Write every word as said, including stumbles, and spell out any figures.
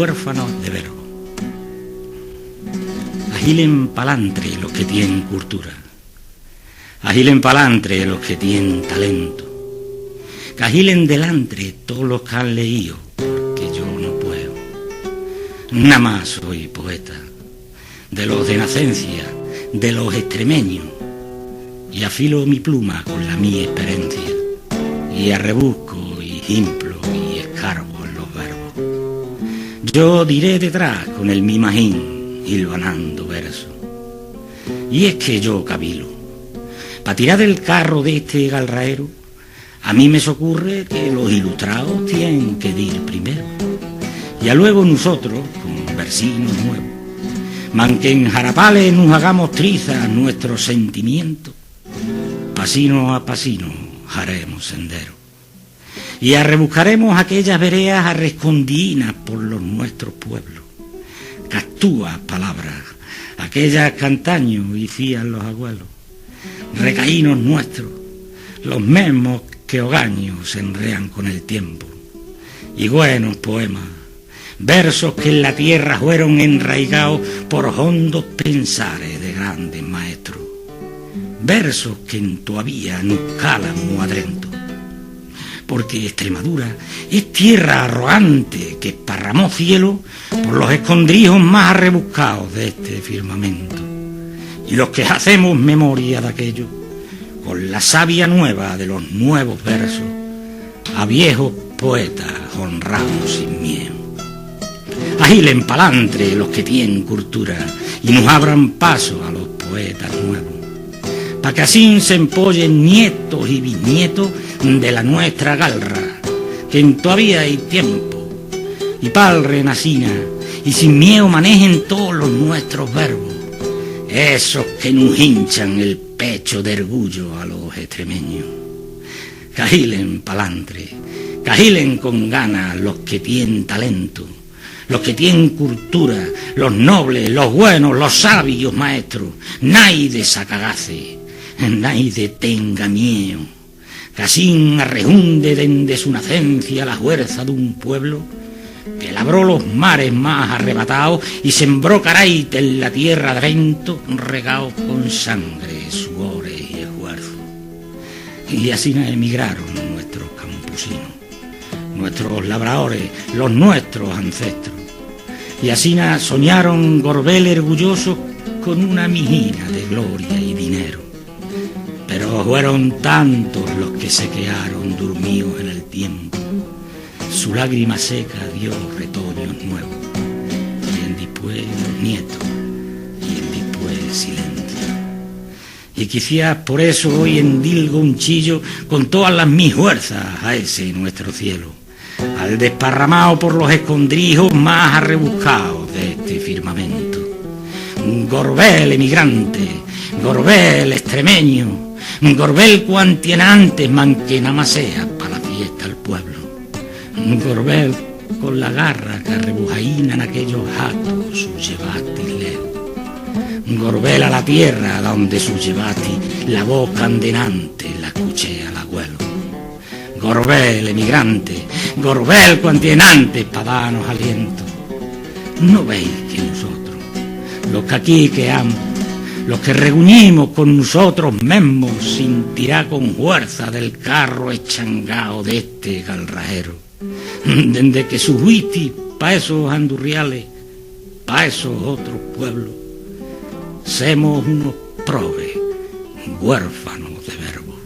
Huérfanos de verbo. Ahilen palantre los que tienen cultura. Ahilen palantre los que tienen talento. Que ahilen delantre todos los que han leído, porque yo no puedo. Nada más soy poeta, de los de nacencia, de los extremeños, y afilo mi pluma con la mi experiencia, y arrebusco, y himplo, y escarbo en los verbos. Yo diré detrás con el mi magín, hilvanando versos. Y es que yo cavilo. Pa tirar del carro de este galraero, a mí me s'ocurre que los ilustraos tienen que dir primero. Y aluego nusotros, con versinos nuevos, manque en harapales nos hagamos trizas nuestros sentimientos, pasino a pasino haremos sendero. Y arrebuscaremos aquellas vereas arrescondinas por los nuestros pueblos. Castúas palabras, aquellas que antaño hicían los agüelos. Recaínos nuestros, los mesmos que ogaño se enrean con el tiempo. Y buenos poemas, versos que en la tierra fueron enraigados por hondos pensares de grandes maestros. Versos que en todavía nos calan mu adrento. Porque Extremadura es tierra arrogante que esparramó cielo por los escondrijos más arrebuscados de este firmamento. Y los que hacemos memoria de aquello, con la savia nueva de los nuevos versos, a viejos poetas honramos sin miedo. Ahilen palantre los que tienen cultura y nos abran paso a los poetas nuevos, pa que asín se empollen nietos y bisnietos de la nuestra galra, que en todavía hay tiempo, y pal renacina, y sin miedo manejen todos los nuestros verbos, esos que nos hinchan el pecho de orgullo a los extremeños. Que ahilen palantre, que ahilen con ganas los que tienen talento, los que tienen cultura, los nobles, los buenos, los sabios maestros. Naide s'acagase, naide tenga miedo, que asín arrehunde dende su nacencia la huerça d'un pueblo que labró los mares más arrebataos y sembró caraites en la tierra adrento, regaos con sangre, suores y esfuerzos. Y asina emigraron nuestros campusinos, nuestros labradores, los nuestros ancestros. Y asina soñaron Gorbel ergulloso con una mijina de gloria y dinero. Pero fueron tantos los que se quearon durmíos en el tiempo. Su lágrima seca dio retoños nuevos, y endispués los nietos, y endispués silencio. Y quiciás por eso hoy endilgo un chillo con toas las mis huerças a ese nuestro cielo, al desparramao por los escondrijos más arrebuscaos de este firmamento. Gorbel emigrante, Gorbel extremeño, Gorbel cuantienantes, manque namás sea pa la fiesta al pueblo. Gorbel con la garra que arrebujaínan aquellos hatos sus llevatis lejos. Gorbel a la tierra donde sus llevatis la voz candenante la escuché al agüelo. Gorbel emigrante, Gorbel cuantienante pa danos aliento. ¿No veis que nosotros, los que aquí queamos, los que reguñimos con nosotros mesmos sin tirar con huerça del carro eschangao de este galraero, dende que suhuistis pa esos andurriales, pa esos otros pueblos, semos unos probes huérfanos de verbo?